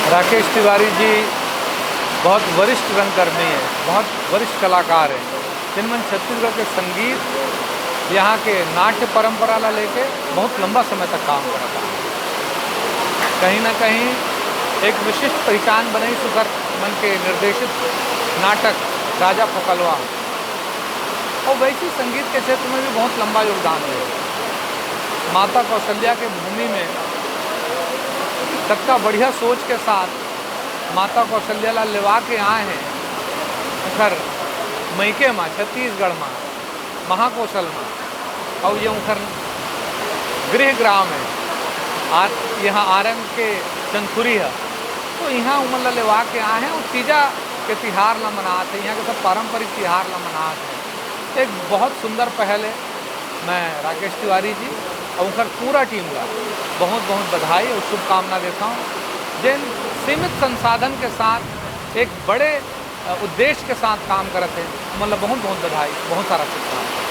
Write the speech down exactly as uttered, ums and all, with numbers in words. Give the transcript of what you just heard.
राकेश तिवारी जी बहुत वरिष्ठ रंगकर्मी हैं, बहुत वरिष्ठ कलाकार हैं, जिनमन छत्तीसगढ़ के संगीत, यहाँ के नाट्य परंपरा ला लेके बहुत लंबा समय तक काम करत हैं। कहीं ना कहीं एक विशिष्ट पहचान बनइस उंखर मन के निर्देशित नाटक राजा फोकलवा। अउ वइसे संगीत के क्षेत्र में भी बहुत लंबा योगदान रहे। माता कौशल्या के भूमि में कतका बढ़िया सोच के साथ माता कौशल्या ला लेवा के आए हैं उंखर मइके मा, छत्तीसगढ़ मा, महाकोशल मा, अउ ये उंखर गृह ग्राम है, आर-, यहाँ आरंग के चंदखुरी है। तो यहाँ उमन ला लेवा के आए हैं अउ तीजा के तिहार ला मनात है, यहाँ के सब पारंपरिक तिहार ला मनात है। एक बहुत सुंदर पहल है। मैं राकेश तिवारी जी अउ उंखर पूरा टीम ला बहुत बहुत बधाई अउ शुभकामना देता हूँ, जिन सीमित संसाधन के साथ एक बड़े, अ, उद्देश्य के साथ काम करत है, मतलब बहुत बहुत बधाई, बहुत सारा शुभकामना।